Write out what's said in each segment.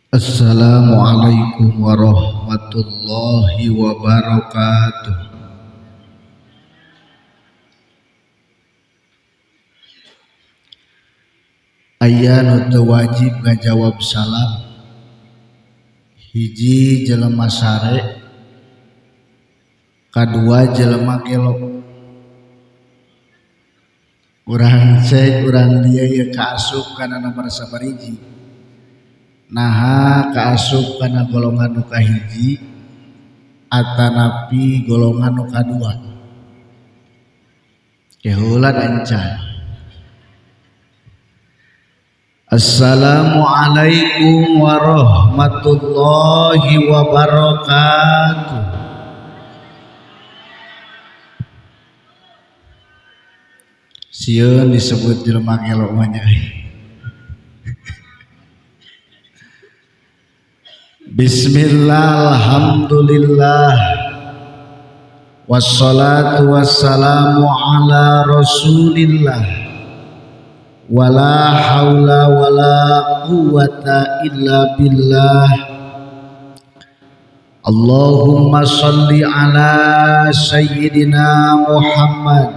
Assalamualaikum warahmatullahi wabarakatuh. Aya nu teu wajib ngajawab salam. Hiji jelema sare, kadua jelema gelo. Urang cek urang dia ieu kaasup kana nomor sabariji. Naha kaasup kana golongan nu kahiji atanapi golongan nu kadua. Keheula ancan. Assalamualaikum warahmatullahi wabarakatuh. Sieun disebut jelema gelo mah nya. Bismillah, alhamdulillah, wassalatu wassalamu ala rasulillah, wala haula wala quwata illa billah. Allahumma salli ala sayyidina Muhammad,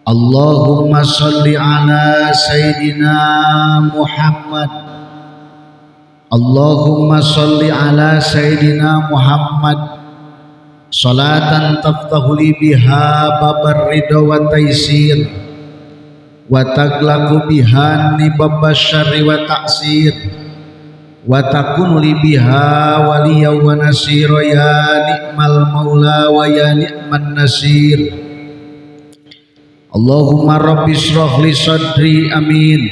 Allahumma salli ala sayyidina Muhammad, Allahumma salli ala sayyidina Muhammad. Salatan taftahu li biha babar ridha wa taysir, wa taghlaqu biha nibab syarri wa ta'sir, wa takunu li biha waliya wa nasira. Ya ni'mal maula wa ya ni'man nasir. Allahumma rabbi shrah li sadri amin,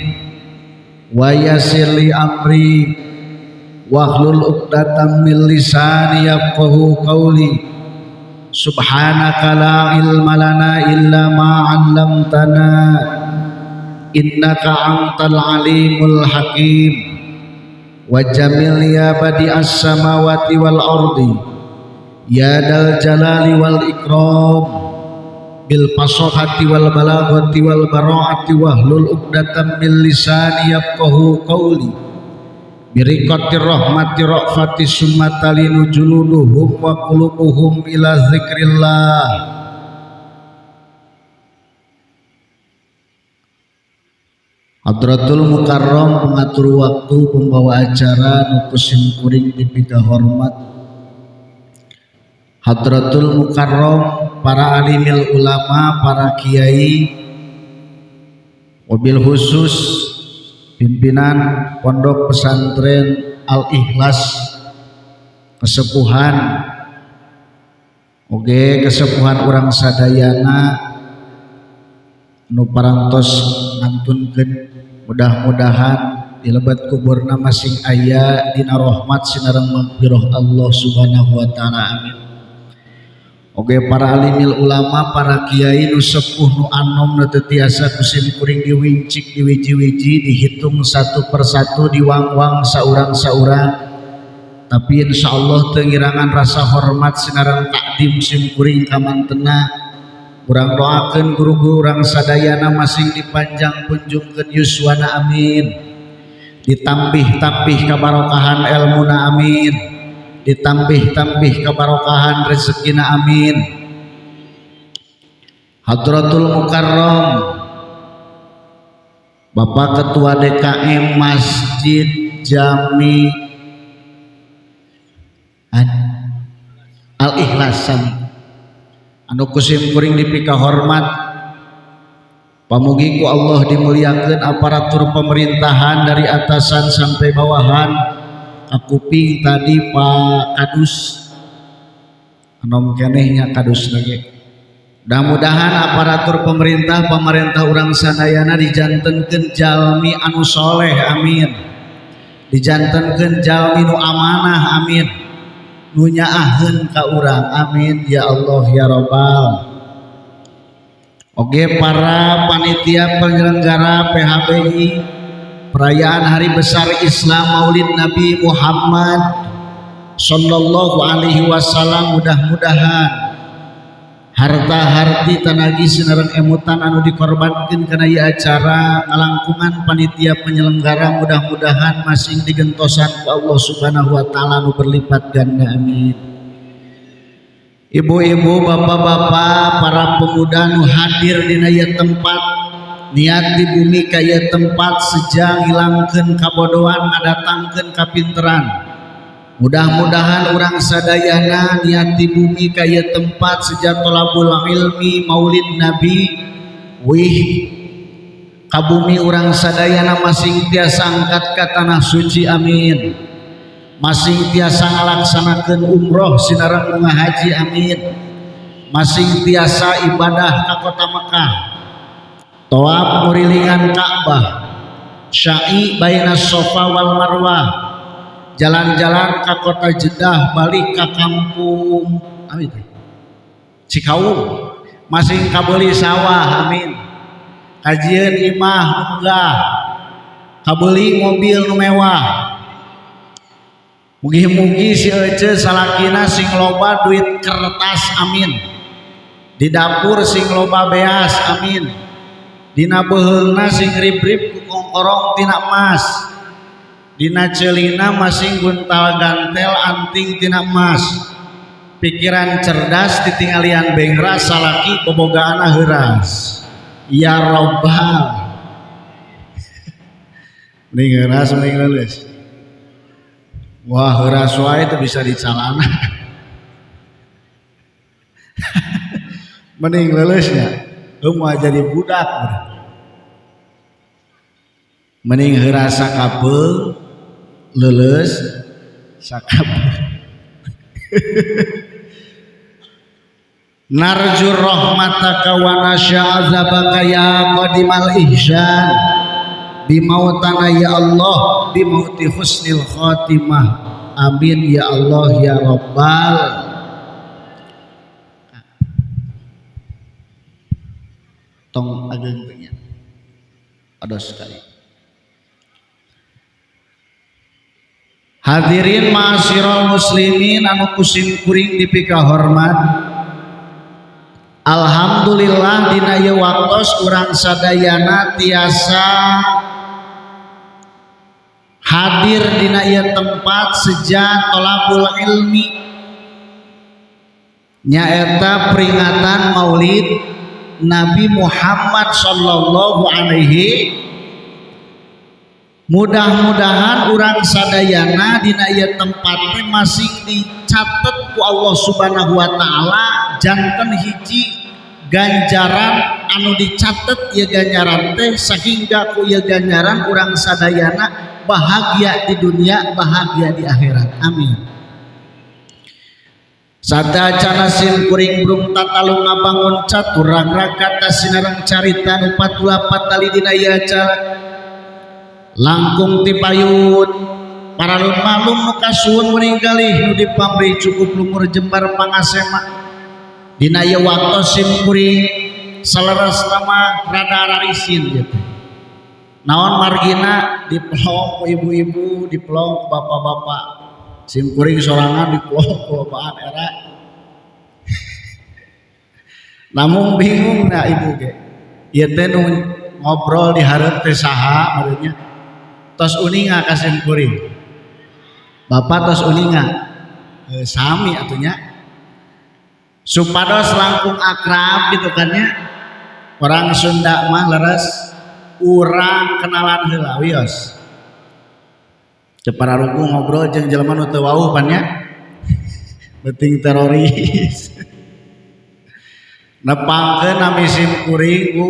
wa yassir li amri, wahlul 'uqdatam min lisani yafqahu qawli. Subhanaka la ilma lana illa ma 'allamtana innaka antal alimul hakim. Wa jamil ya badi'as samawati wal ardi ya dal jalali wal ikram, bil fasahati wal balaghati wal bara'ati wahlul 'uqdatam min lisani yafqahu qawli. Birikati rahmati ra'fati summa talinu juluduhum wa qulubuhum ila zikrillah. Hadratul Mukarram, pengatur waktu, pembawa acara nu kusim kuring dipika hormat. Hadratul Mukarram, para alimil ulama, para kiai, wabil khusus pimpinan Pondok Pesantren Al-Ikhlas kesepuhan, oge kesepuhan urang sadayana nu parantos ngantunkeun, mudah-mudahan di lebat kuburna masing aya dina rahmat sinareng magfirah Allah Subhanahu wa taala, amin. Oge para alimil ulama, para kiai nu sepuh nu anom nu teu tiasa kusim kuring diwincik diwiji-wiji dihitung satu persatu diwangwang saurang-saurang, tapi insyaallah teu ngirangan rasa hormat sinareng takdim sim kuring kamantena. Urang doakeun guru-guru urang sadayana masing dipanjang punjungkeun yuswana, amin. Ditambih-tambih kabarokahan elmuna, amin. Ditambih-tambih kebarokahan rezekina, amin. Hadratul Mukarram, Bapak Ketua DKM Masjid Jami Al-Ikhlas anu kusim kuring dipika hormat, pamugi ku Allah dimuliakeun aparatur pemerintahan dari atasan sampai bawahan. Kuping tadi Pak Kadus anom kenehnya Kadus lagi. Mudah-mudahan aparatur pemerintah pemerintah urang sadayana dijantenkeun jalmi anu soleh, amin. Dijantenkeun jalmi nu amanah, amin. Nu nyaaheun ka urang, amin ya Allah ya Rabbal. Oge para panitia penyelenggara PHBI perayaan Hari Besar Islam Maulid Nabi Muhammad sallallahu alaihi wasallam, mudah-mudahan Harta harti tanagi sinareng emutan anu dikorbankeun kana ieu acara ngalangkungan panitia penyelenggara mudah-mudahan masing digentosan ku Allah Subhanahu wa taala anu berlipat ganda amin. Ibu-ibu, bapak-bapak, para pemuda nu hadir dina ieu tempat niat di bumi ka ieu tempat sejang hilangkeun kabodohan ngadatangkeun kapinteran. Mudah-mudahan urang sadayana niat di bumi ka ieu tempat sejak tolabul ilmi maulid nabi wih ka bumi urang sadayana masing tiasa angkat ka tanah suci amin. Masing tiasa ngalaksanakeun umroh sinareng munga haji amin. Masing tiasa ibadah ka kota Mekah tawaf ngurilingan Ka'bah syai baina Sofa wal Marwah jalan-jalan ke kota Jeddah balik ke kampung amin Cikaung masing kabeuli sawah amin kajieun imah nu megah kabeuli mobil nu mewah mugi-mugi si ece salakina sing loba duit kertas amin di dapur sing loba beas amin dina beuheungna sing rib-rib ku kongkorong tina emas dina ceulina masing guntal gantel anting tina emas pikiran cerdas ditinggalian bengra salaki bobogaana heuras ya robbal mending heuras mending leuleus wah heuras wae itu bisa dicalana mending leuleusnya lu mau jadi budak mending heuras sakapeung leuleus sakapeung narju rahmataka wa nasya azabaka ya qadimal ihsan bimautana ya Allah bimauti husnil khatimah amin ya Allah ya rabbal tong ageng teh ados sekali. Hadirin ma'asyiral muslimin anu kusim kuring dipika hormat. Alhamdulillah dina ieu waktos urang sadayana tiasa hadir dina ieu tempat sejak tolabul ilmi nyaeta peringatan Maulid Nabi Muhammad sallallahu alaihi. Mudah-mudahan urang sadayana dina ieu tempat teh masing dicatet ku Allah Subhanahu wa taala janten hiji ganjaran anu dicatet ieu ganjaran teh sehingga ku ieu ganjaran urang sadayana bahagia di dunia bahagia di akhirat amin. Sadacana sim kuring brung tatalung ngabangun caturang rakata sinareng carita nu patula patali dina ieu acara langkung tipayun paralun malum nu kasuhun meninggalih nu dipamrih cukup lumur jembar pangasema dina ieu waktos sim kuring saleresna mah rada rarisin gitu naon margina dipelong ku ibu-ibu dipelong ku bapak-bapak sim kuring sorangan dipelong ku lobaan era namun bingung na ibu ge ieu teh nu ngobrol di hareup teh saha maksudnya tos uninga ka sim kuring bapak tos uninga sami atunya supados langkung akrab gitu kan ya orang Sunda mah leres urang kenalan heula wios teu pararuguh ngobrol jeung jelema nu teu wauh pan nya beuting teroris nepangkeun nami sim kuring Bu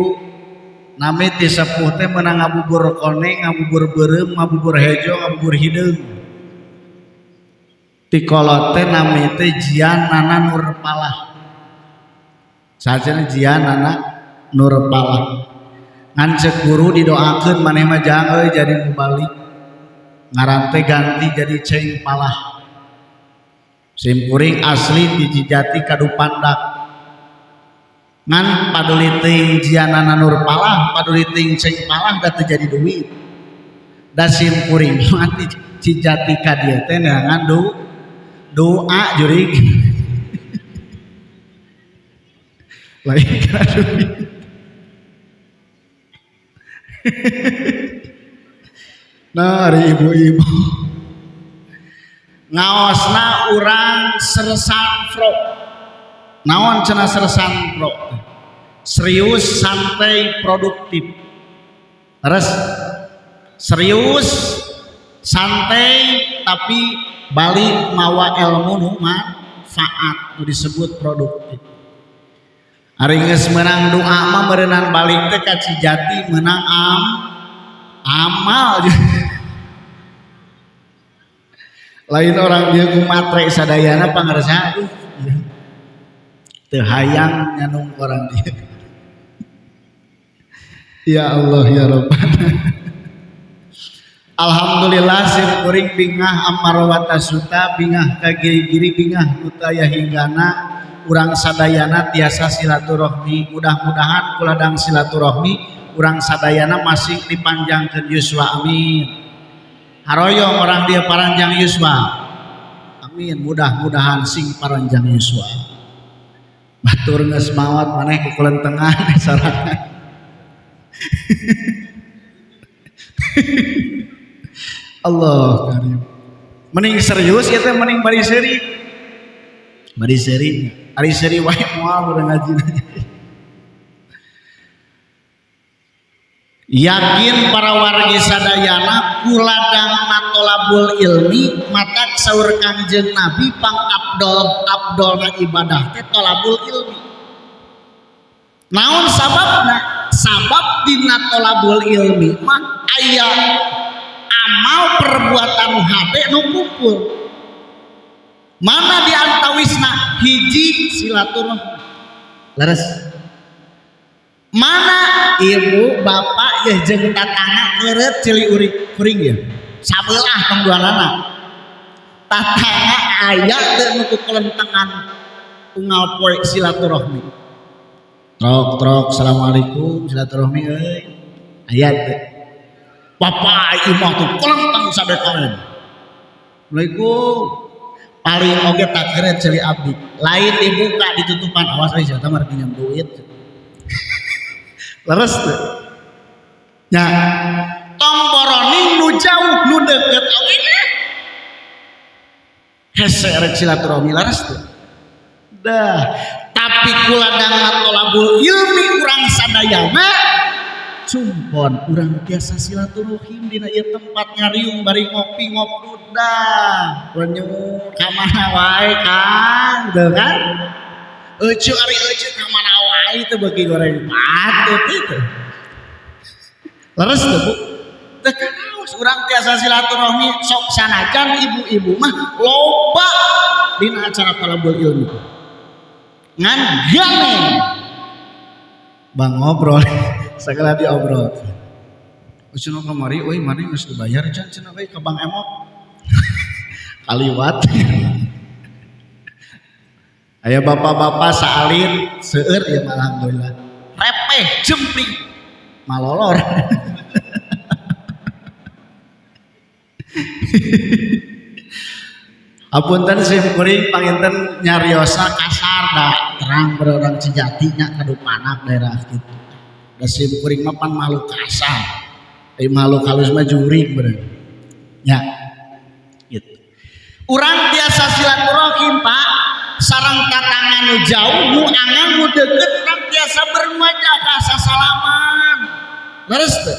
nami ti sepuh teh meunang ngabubur koneng, ngabubur beureum, ngabubur hejo, ngabubur hideung. Ti kolot teh nami teh Jian Nana Nurpalah. Sajana Jian Nana Nurpalah. Ngan ceuk guru didoakeun maneh mah jang euy jadi mubalik. Ngaran teh ganti jadi Ceng Palah. Sim kuring asli ti Cijati Kadupandak. Ngan paduli teuing Jianana Nurpalah paduli teuing Ceng Palah da teu jadi duit da sim kuring mah ti Cijati ka dieu teh neangan doa jurig. Lain kana duit. Nah, ari ibu-ibu ngaosna urang sersan pro. Naon cenah sersan pro? Serius, santai, produktif. Terus serius, santai, tapi balik mawa ilmu nu manfaat nu disebut produktif. Ari geus meunang doa mah meureunan balik teh ka Cijati meunang amal. Lain orang dia ku matre sadayana pangersa aduh. Teu hayang nyanung orang dia. Ya Allah ya Rabbana. Alhamdulillah sim kuring bingah amarwata suta bingah ka giri-giri bingah nu teu aya hinggana urang sadayana tiasa silaturahmi. Mudah-mudahan kuladang silaturahmi urang sadayana masih dipanjangkeun yuswa, amin. Haroyong orang dia paranjang yuswa, amin. Mudah-mudahan sing paranjang yuswa. Batur geus maot maneh kukulentengan sorangan. Allah karim. Mending serius ieu teh mending bari seuri. Bari seuri, ari seuri wae moal urang ngaji. Yakin para wargi sadayana kuladang matolabul ilmi matak saur Kangjeng Nabi pang abdol abdolna ibadah teh tolabul ilmi. Naon sababna? Sabab dina tolabul ilmi mah aya amal perbuatan hade nu kumpul. Mana di antawisna hiji silaturahmi. Leres. Mana ibu bapak ya jeung tatangga keureut ceuli urik kuring ya. Sabelah pangduanana. Tatangga aya teu nu kukulentengan unggal poe silaturahmi. Trok trok assalamualaikum silaturahmi euy. Aya teu. Bapak imah tuh kulenteng sadekaen. Assalamualaikum. Paling oge tak keureut ceuli abdi. Lain dibuka ditutupan awas euy sia mah pinjam duit. Leres teu? Nya tong boroning nu jauh nu deukeut oge hese rek silaturahmi leres teu? Dah, tapi kuladang tolabul ilmi urang sadayana cumpon urang tiasa silaturahim dina ieu tempat ngariung bari ngopi ngobrol dah renyut ka mana wae Kang teu kan? Euceu ari euceu ka mana wae teu beuki goreng patut itu. Leres teu Bu? Teu kanaos urang tiasa silaturahmi sok sanajan ibu-ibu mah loba dina acara tolabul ilmi. Ngan ganeng bang ngobrol segala diobrol. Cenah kamari euy maneh geus dibayar can cenah we ka Bang Emok. Kaliwat. Aya bapak-bapak saalin seueur ya alhamdulillah. Repeh jempling malolor. Apunten sim kuring panginten nyariosa kasar da terang berorang Cijati nya kadupanak daerah kitu. Da sim kuring mah pan makhluk kasar. Ai makhluk halus mah jurig beureun. Nya. Gitu. Urang tiasa silaturahim Pak sareng tatangga nu jauh nu angan nu deukeut urang tiasa berwajah sasalaman. Leres teu?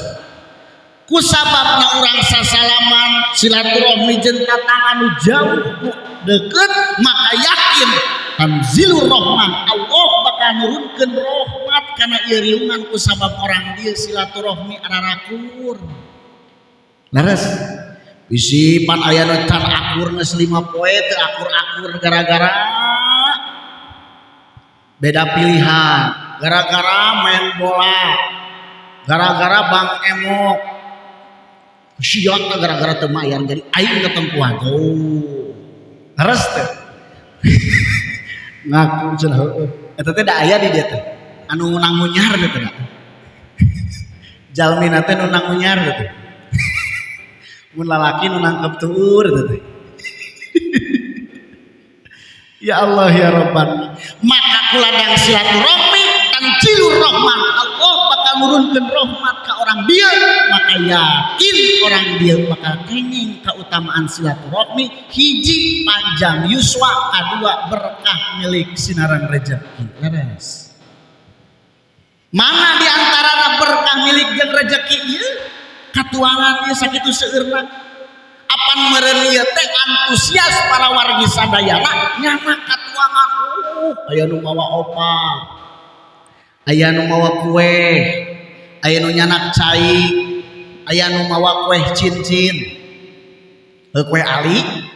Kusababna urang sasalaman silaturahmi jeung tatangga nu jauh nu deukeut maka yakin tanzilur rahmah Allah bakal nurunkeun rahmat kana ieu riungan kusabab orang dieu silaturahmi ararakur. Leres. Bisi pan aya nu can akur geus 5 poe teu akur-akur gara-gara beda pilihan, gara-gara main bola, gara-gara Bang Emok. Siap gara-gara teu mayar jadi aing ketempuhan. Oh. Leres teh. Ngaku cenah heueuh. Eta teh da aya di dieu teh. Anu nangunyar teh da. Jalmina teh nu nangunyar teh. Mun lalaki nu nangkep tuur teh teh. Ya Allah ya Rabbana. Maka kuladang silaturahmi Tanzilur Rahman, Allah bakal nurunkeun rahmat ka orang dia, maka yakin orang dia bakal kenging keutamaan silaturahmi. Hiji, panjang yuswa, kadua, berkah milik sinaran rezeki. Leres. Mana di antara berkah milik jeung rezeki ieu katuangan ieu sakitu seueurna? Apan meureun ieu teh antusias para wargi sadayana nyana katuangan. Aya nu mawa opak, aya nu mawa kue, aya nu nyanak cai, aya nu mawa kue cincin, kue ali,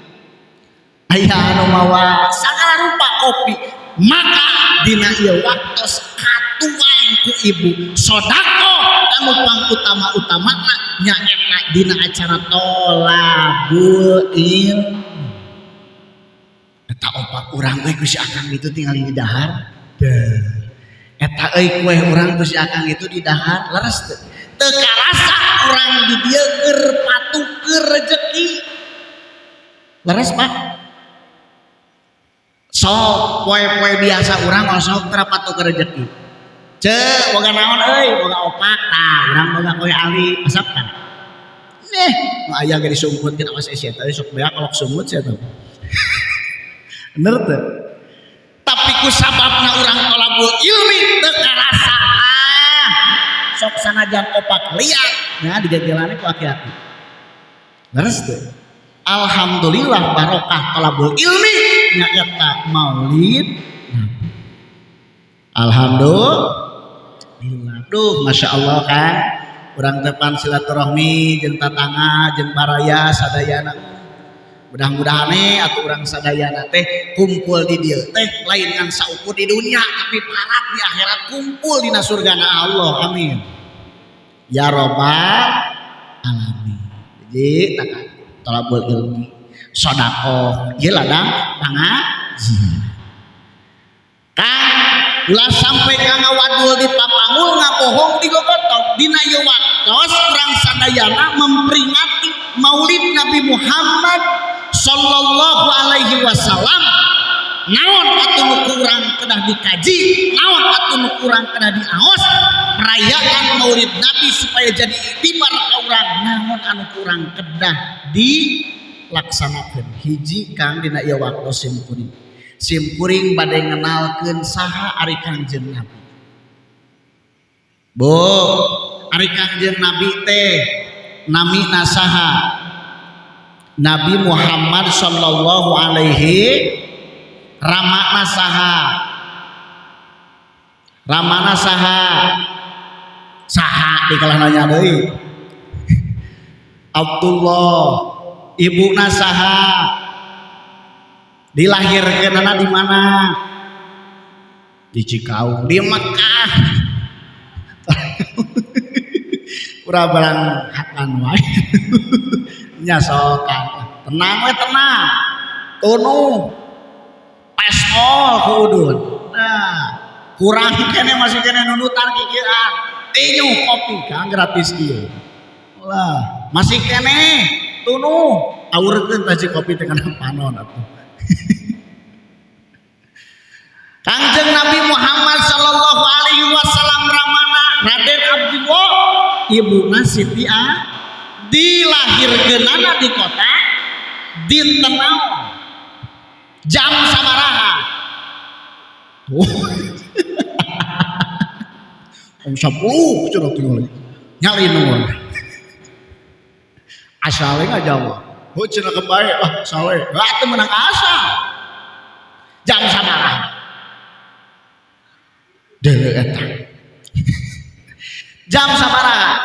aya nu mawa sagala rupa kopi. Maka dina ieu waktos katuang ku ibu sodakoh anu pangutama-utamana nyaeta dina acara tolabul ilmi. Eta opak urang euy ku si akang itu tinggal di dahar. Eta euy kue urang ku si akang itu di dahar. Leres teu? Teu karasa urang di dieu keur patuh rezeki. Leres, Pak? Sok poe-poe biasa urang osok teu patuh rezeki. Ceu, boga naon euy? Boga opak. Tah, urang boga kue ali, asap kan? Nih, nu aya ge disumputkeun, awas sia teh sok beak kolok sumut sia teh. Bener teu? Tapi ku sababna urang tolabul ilmi teu karasa, ah. Sok sanajan opak liat, nah digegelane ku aki-aki. Leres teu? Alhamdulillah barokah tolabul ilmi nyaeta maulid Nabi. Alhamdulillah. Duh, Masya Allah kan. Urang tepan silaturahmi jeung tatangga jeung baraya sadayana. Mudah-mudahan atuh urang sadayana teh kumpul di dieu teh lain ngan saukur di dunia, tapi parat di akhirat kumpul dina surgana Allah. Amin. Ya robbal alamin. Jadi tak tolabul ilmi, sodakoh, ieu ladang pangajian. Kang, ulah sampai ka ngawadul di papanggul, ngabohong di gogotok. Dina ieu waktos urang sadayana memperingati Maulid Nabi Muhammad sallallahu alaihi wasallam. Naon atuh nu kurang kedah dikaji, naon atuh nu kurang kedah diaos? Perayaan Maulid Nabi supaya jadi iktibar ka urang, naon anu kurang kedah dilaksanakeun? Hiji, Kang, dina ieu waktos simkuring simkuring bade ngenalkeun saha ari Kangjeng Nabi. Bu, ari Kangjeng Nabi teh namina saha? Nabi Muhammad sallallahu alaihi. Ramana saha? Ramana saha? Saha dikalah nanya deui? Abdullah. Ibuna saha? Dilahirkeunana di mana? Di Cikaung, di Mekah. Urang barang hakan wae nya, sokan tenang we, tenang, tunu pestol ku udun. Nah, kurang kene, masih kene nunutan kikieuan, tinyu kopi, Kang, gratis ieu lah. Masih kene tunu, awurkeun taji kopi teh kana panon atuh. Kangjeng Nabi Muhammad sallallahu alaihi wasallam ramana Raden Abdullah, ibuna Siti A, dilahirkeunana di kota, dinten naon, jam sabaraha? Oh. Om 10 cenah tinggal nyali nur asale ngajawab. Oh, cenah kebae ah sale. Lah, teu meunang asal. Jam sabaraha? Deuleu eta. Jam sabaraha?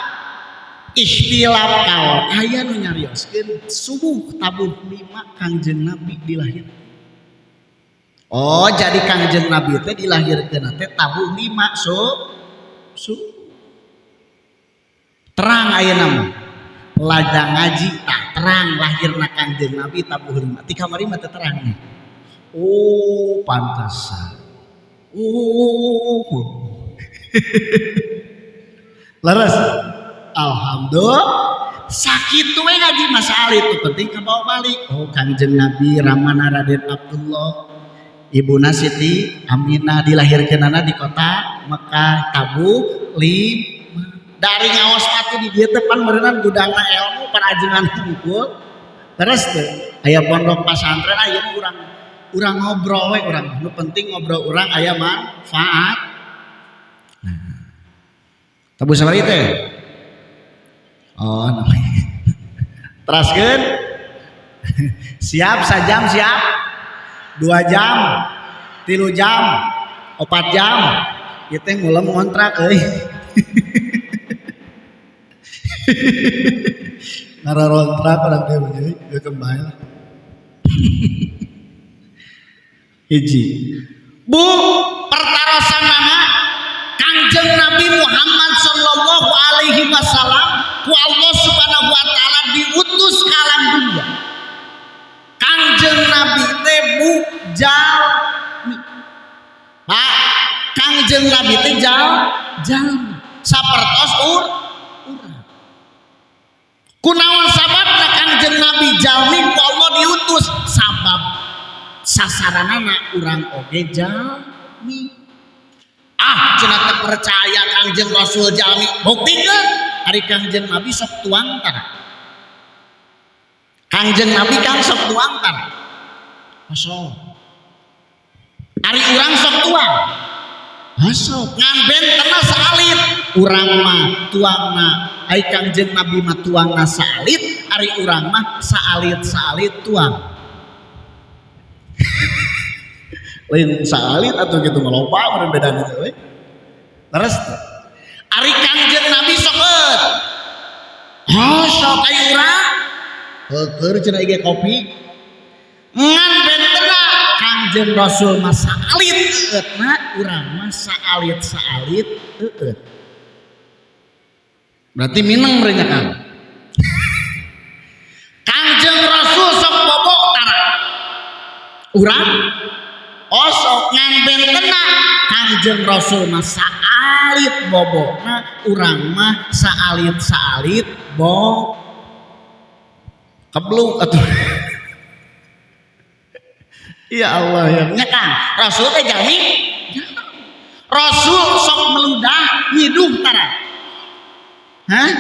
Ikhtilaf kaul. Aya nu nyarioskeun subuh tabuh 5 Kangjeng Nabi dilahirkeun. Oh, jadi Kangjeng Nabi teh dilahirkeun teh tabuh 5 so terang ayeuna mah. Ladang ngaji tak terang lahirna Kangjeng Nabi tabuh 5. Ti kamari mah teu terang nih. Oh, pantasan. Oh. Leres. Alhamdulillah. Sakitu we ngaji masalah itu penting kabawa balik. Oh, Kangjeng Nabi ramana Raden Abdullah. Ibuna Siti Aminah dilahirkeunana di kota Mekah tabuh 5. Dari ngaos atuh di dieu teh pan meureunnan gudangna ilmu parajengan hungkul. Terus teh aya pondok pasantren ayeuna urang ngobrol we urang. Nu penting ngobrol urang aya manfaat. Nah. Tabuh sabaraha teh? Oh, namanya. Teraskeun. Siap sajam siap. 2 jam, 3 jam, 4 jam. Ieu teh ngulem ngontrak euy. Ngarontrak urang teh euy, geus kembali lah. Hiji. Bu, pertarosanana Kangjeng Nabi Muhammad sallallahu alaihi wasallam ku Allah Subhanahu wa taala diutus ke alam dunia. Kangjeng Nabi teh bu jalmi. Pak, Kangjeng Nabi teh jalmi. Sapertos urang. Kunaon sababna Kangjeng Nabi jalmi ku Allah diutus? Sabab sasaranana urang oge jalmi. Ah, cenah teu percaya Kangjeng Rasul jalmi. Buktikeun ari Kangjeng Nabi sok tuang tara. Kangjeng Nabi kan sok tuang tara. Osok. Ari urang sok tuang. Osok ngan bentena saalit. Urang mah tuangna ari Kangjeng Nabi mah tuangna saalit, ari urang mah saalit-saalit tuang. Lain saalit atau gitu ngeloba meureun bedana teh euy. Terus ari Kangjeng Nabi sok eut. Osok ari urang heueur cenah ieu kopi. Ngan bentena Kangjeng Rasul mah saalit eueutna, urang mah saalit-saalit eueut. Berarti mineng meureun nya Kang. Kangjeng Rasul sok bobok tara. Urang osok ngan bentena Kangjeng Rasul mah saalit bobokna, urang mah saalit-saalit bo kebluk atuh. Ya Allah ya nya Kang, Rasul teh jalmi. Rasul sok meludah nyiduh tara. Hah?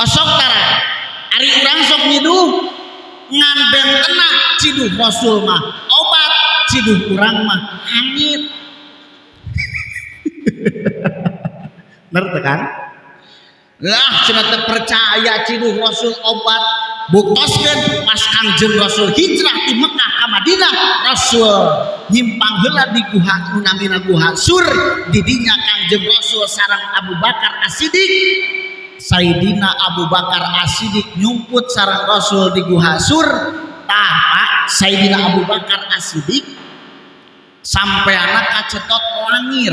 Osok tara. Ari urang sok nyiduh ngan bentena ciduh Rasul mah obat, ciduh urang mah hangit. Bener teh kan? Lah cenah teu percaya ciduh Rasul obat. Buktoskeun pas Kangjeng Rasul hijrah di Mekah ka Madinah, Rasul nyimpang heula di guha nu namina Guha Sur, di dinya Kangjeng Rasul sareng Abu Bakar As-Siddiq. Sayyidina Abu Bakar As-Siddiq nyumput sareng Rasul di Guha Sur. Tah Pak, Sayyidina Abu Bakar As-Siddiq sampeana kacetot langir.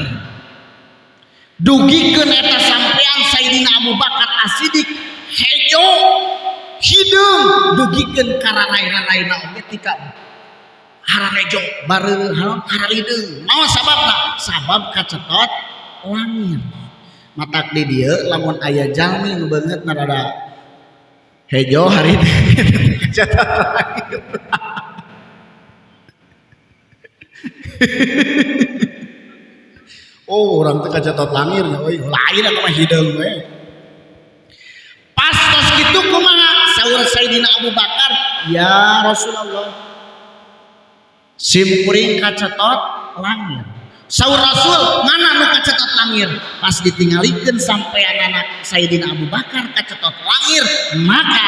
Dugikeun eta sampean Sayyidina Abu Bakar As-Siddiq hejo hideung dugikeun kararai-raraina oge tika hararejo bareuh hararideung. Naon sababna? Sabab kacetot langir. Matak di dieu lamun aya jalmi nu beungeutna rada hejo hareudeung kacetot langir. Oh, urang teh kacetot langir nya euy. Lain eta mah hideung we. Pas tos kitu kumaha? Saur Sayyidina Abu Bakar, "Ya Rasulullah, sim kuring kacetot langir." Saur Rasul, "Mana nu kacetot langir?" Pas ditinggalikeun sampean anak Sayyidina Abu Bakar kacetot langir, maka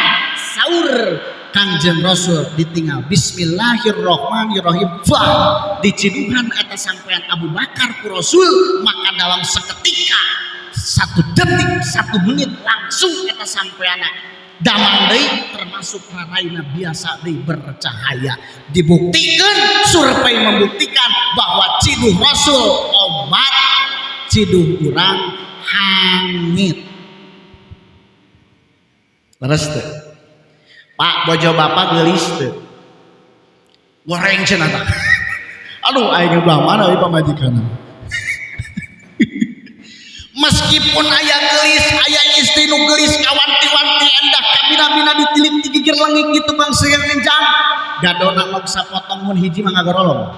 saur Kangjeng Rasul ditinggal bismillahirrahmanirrahim. Wah, diciduhan eta sampean Abu Bakar ku Rasul, maka dalam seketika 1 detik 1 menit langsung eta sampeana damang deui termasuk raraina biasa deui bercahaya. Dibuktikan, survei membuktikan bahwa ciduh Rasul obat, ciduh urang hangit. Terus teh Pak, bojo bapak geulis teu? Goreng cenah tah. Aduh aing belah mana euy pamajikanna. Meskipun aya geulis, aya istri nu geulis kawanti-wanti endah kabina-bina ditilik di gigir lengik di tukang seung ngenjang. Gadona nog sapotong mun hiji mah ngagorolong.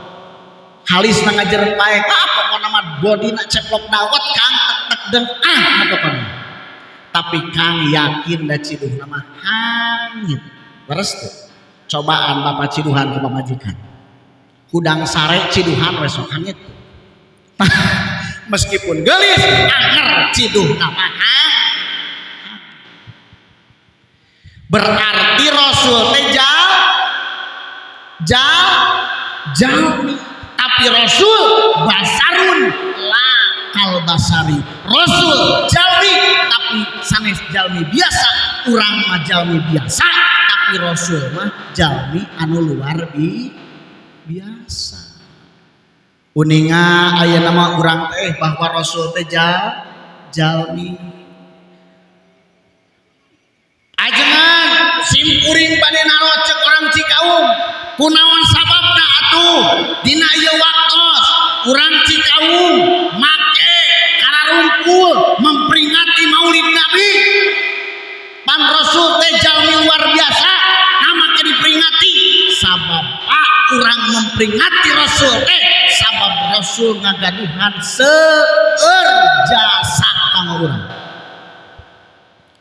Halisna ngajer pae, ah pokona mah bodina ceplok dawet Kang tek tek deng ah pokona. Tapi Kang yakin da ciduhna mah hangit. Leres teu? Cobaan bapak ciduhan ke pamajikan. Hudang sare ciduhan we sok hangit. Meskipun geulis anger ciduhna mah hangit. Berarti Rasul teh jalmi, tapi Rasul basarun la kal basari. Rasul jalmi tapi sanes jalmi biasa, urang mah jalmi biasa tapi Rasul mah jalmi anu luar biasa. Uninga aya nama urang teh bahwa Rasul teh jalmi. Ajengan simkuring bade naros cek orang Cikaung kunaon sababna atuh dina ieu waktos urang Cikaung make kararungkul memperingati Maulid Nabi. Pan Rasul teh jalmi luar biasa nama ke diperingati sabab pak urang memperingati Rasul teh sabab Rasul ngagaduhan seueur jasa kanggo urang.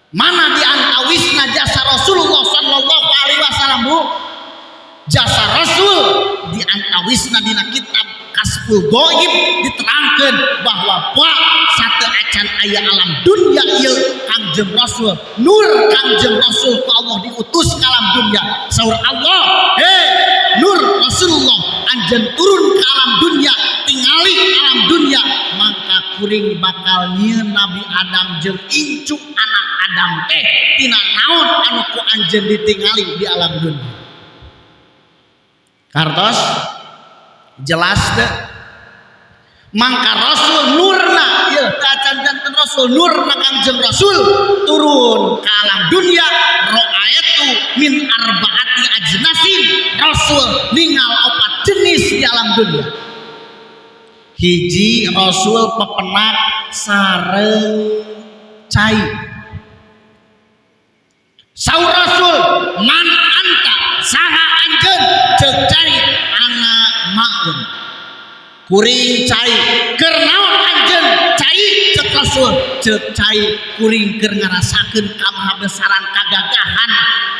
Mana di antawisna jasa Rasulullah sallallahu alaihi wasallam bu? Jasa Rasul di antawisna dina kitab Kasful Ghaib diterangkan bahwa pak satu acan aya alam dunia ieu Kangjeng Rasul, nur Kangjeng Rasul ku Allah diutus ke alam dunia. Saur Allah, hei nur Rasulullah anjeun turun ke alam dunia, tingali alam dunia, mangka kuring bakal nyieun Nabi Adam jeung incu anak Adam teh tina naon anu ku anjeun ditingali di alam dunia. Kartos jelas teh mangka Rasul nurna ieu teh acan janten Rasul nurna Kangjeng Rasul turun ke alam dunia ra'aitu min arbaati ajnasin. Rasul ningal opat jenis di alam dunia. Hiji Rasul pepenak sareng cai. Saur Rasul man anta saha anjeun ceuk cai ana maun. Kuring cai keur naon anjeun cai ceuk Rasul ceuk cai kuring keur ngarasakeun kamahabesaran kagagahan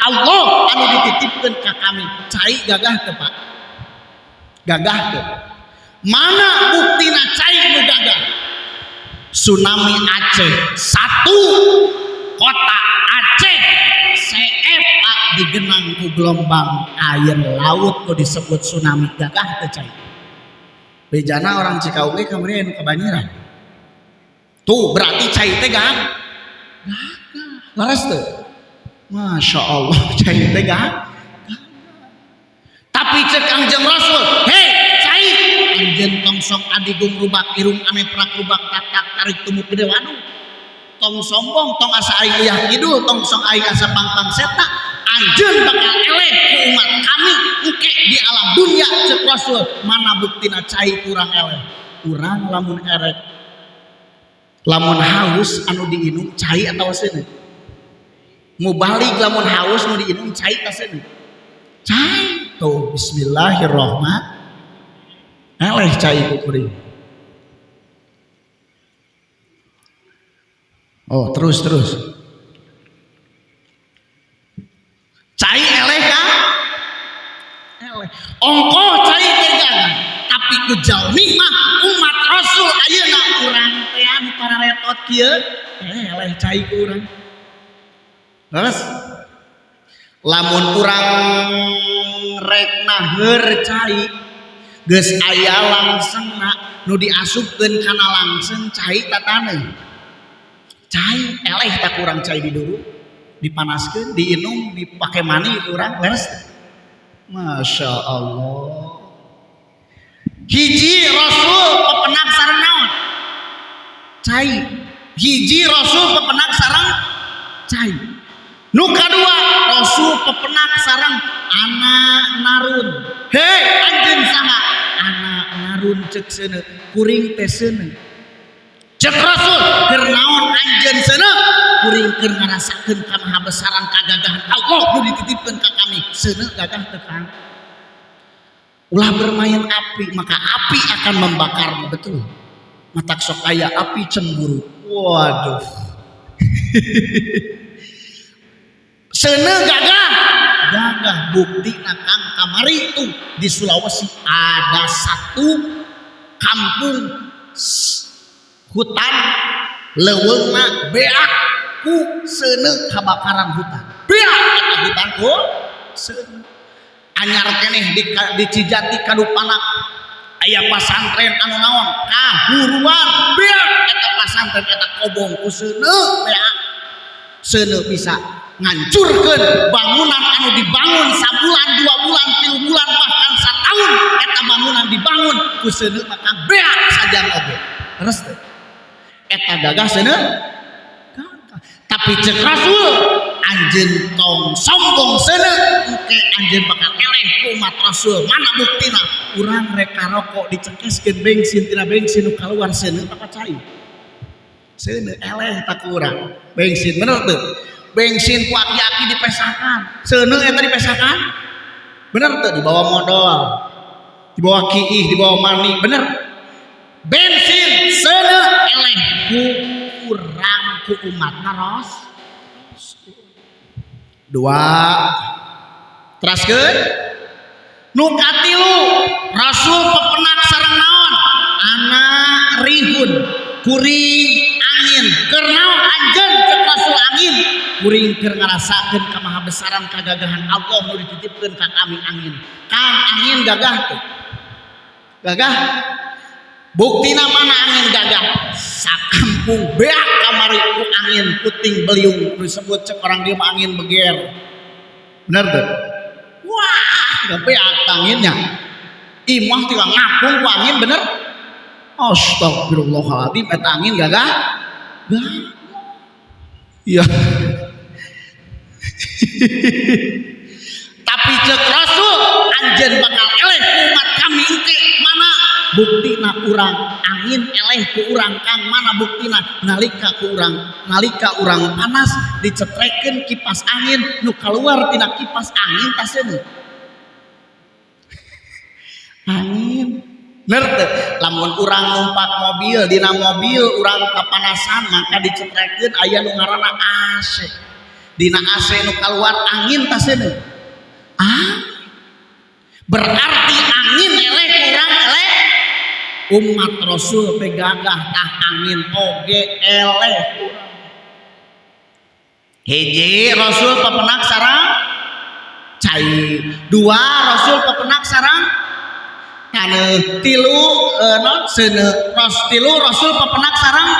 Allah anu dititipkeun ka kami. Cai gagah teu Pak? Gagah teu? Mana buktina cai nu gagah? Tsunami Aceh satu kota Aceh CF Pak digenang ku gelombang air laut nu disebut tsunami. Gagah teu cai? Bejana orang Cikaung ge kamari anu kebanjiran. Tuh berarti cai teh gagah. Leres teu? Masya Allah cai teh gagah. Tapi cek Kangjeng Rasul, hei cai anjeun tong sok adigung rubak irung ame prak rubak tak tak tarik tumuk gede waduh. Tong sombong, tong asa aing uyah kidul, tong sok aing asa pangpang seta, anjeun bakal eleh ku umat kami engke di alam dunia cek Rasul. Mana buktina cai kurang eleh? Urang lamun erek, lamun haus anu diinum cai atawa seuneu? Mubalik lamun haus nu diinum cai ta seuneu? Cai. Tuh bismillahirrahmanirrahim. Eleh cai ku kuring. Oh terus terus. Cai eleh kan? Eleh. Ongkoh cai teh gagah. Tapi ku jalmi mah umat Rasul ayeuna urang teh anu pararetot kieu, eleh cai ku urang. Terus lamun urang rek naheur cai geus aya langsengna nu diasupkeun kana langseng cai tataneuh. Cai eleh tak kurang cai diduru dipanaskeun diinum dipake mani kurang leres. Masya Allah. Hiji Rasul pepenak sareng naon? Cai. Hiji Rasul pepenak sareng cai. Nu kadua Rasul pepenak sareng anak narun. Hei anjeun saha? Anak narun ceuk seuneu, kuring teh seuneu. Cek Rasul keur naon anjeun seuneu? Kuring keur ngarasakeun kamahabesaran kagagahan Allah nu dititipkeun ka kami. Seuneu gagah teu Kang? Ulah bermain api, maka api akan membakarmu, betul. Matak sok aya api cemburu. Waduh. Seuneu gagah. Gagah bukti kang kamari itu di Sulawesi ada satu kampung hutan leuweungna beak ku seuneu kabakaran hutan. Beak eta hutan ku seuneu. Anyar keneh di Cijati Kadupanak aya pasantren anu naon kahuruan beak eta pasantren eta kobong ku seuneu beak. Seuneu bisa ngancurkeun bangunan anu dibangun sabulan, 2 bulan, 3 bulan, bahkan satahun eta bangunan dibangun ku seuneu maka beak sajam oge. Terus teh eta gagah seuneu. Gagah. Tapi cek Rasul anjeun tong sombong seuneu engke anjeun bakal eleh ku umat Rasul. Mana buktina? Urang rek karokok dicekeskeun bensin tina bensin nu kaluar seuneu apa cai? Seuneu eleh tak ku urang. Bensin bener teu? Bensin ku aki-aki dipesakan. Seuneu eta dipesakan? Bener teu? Dibawa modal. Dibawa kiih, dibawa mani, bener. Bensin seuneu eleh ku urang ku umatna Rasul. 2. Teraskeun. Nu katilu Rasul pepenak sareng naon? Ana rihun kuring angin. Keur naon anjeun cek Rasul angin? Kuring keur ngarasakeun kamahabesaran kagagahan Allah nu dititipkeun ka kami angin. Kang angin gagah teh. Gagah. Buktina mana angin gagah? Sakampung beak kamari ku angin puting beliung disebut cek orang dia mah angin beger. Bener teu? Wah, beak anginnya. Imah tinggal ngapung ku angin bener. Astagfirullahaladzim, eta angin gagah. Gagah. Iya. Tapi cek Rasul anjeun bakal eleh ku umat kami engke mana buktina urang angin eleh ku urang kang mana buktina nalika ku urang nalika urang panas dicetrekeun kipas angin nu kaluar tina kipas angin taseuneu angin. Bener teu? Lamun urang numpak mobil dina mobil urang kapanasan maka dicetrekeun aya nu ngaranna AC. Dina AC nu kaluar angin taseuneu. Ah. Berarti angin eleh kurang eleh umat Rasul teh gagah tah angin oge eleh kurang. Hiji Rasul pepenak sareng cai, 2 Rasul pepenak sareng taneuh, 3 non seuneu, 3 Rasul pepenak sareng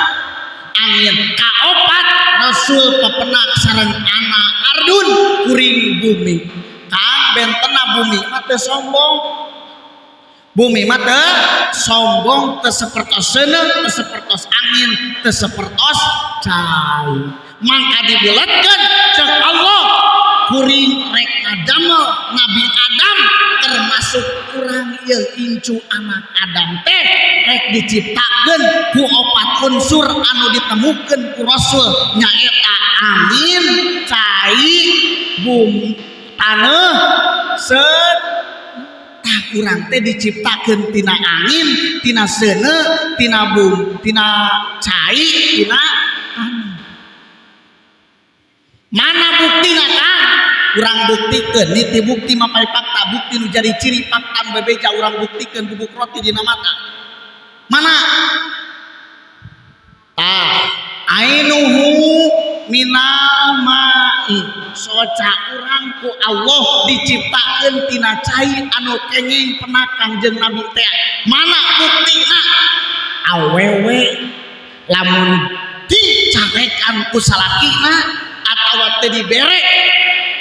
angin, kaopat Rasul pepenak sareng anak ardun kuring bumi. Kang bentena bumi mah teu sombong. Bumi mah teu sombong, teu sapertos seuneu, teu sapertos angin, teu sapertos cai. Mangka dibulatkeun cek Allah kuring rek ngadamel Nabi Adam termasuk urang ieu incu anak Adam teh rek diciptakeun ku 4 unsur anu ditemukeun ku Rasul nyaeta angin, cai, bumi, taneuh, seun. Tah urang teh diciptakeun tina angin, tina seuneu, tina bumi, tina cai, tina taneuh. Mana buktina Kang? Urang buktikeun, niti bukti mapai fakta, bukti nu jadi ciri fakta nu bebeja urang buktikeun bubuk roti dina mata. Mana? Tah, ainuhu minal ma'i. Soca urang ku Allah diciptakeun tina cai anu kenging penak Kangjeng Nabi teh. Mana buktina? Awewe lamun dicarekan ku salakina atawa teu dibere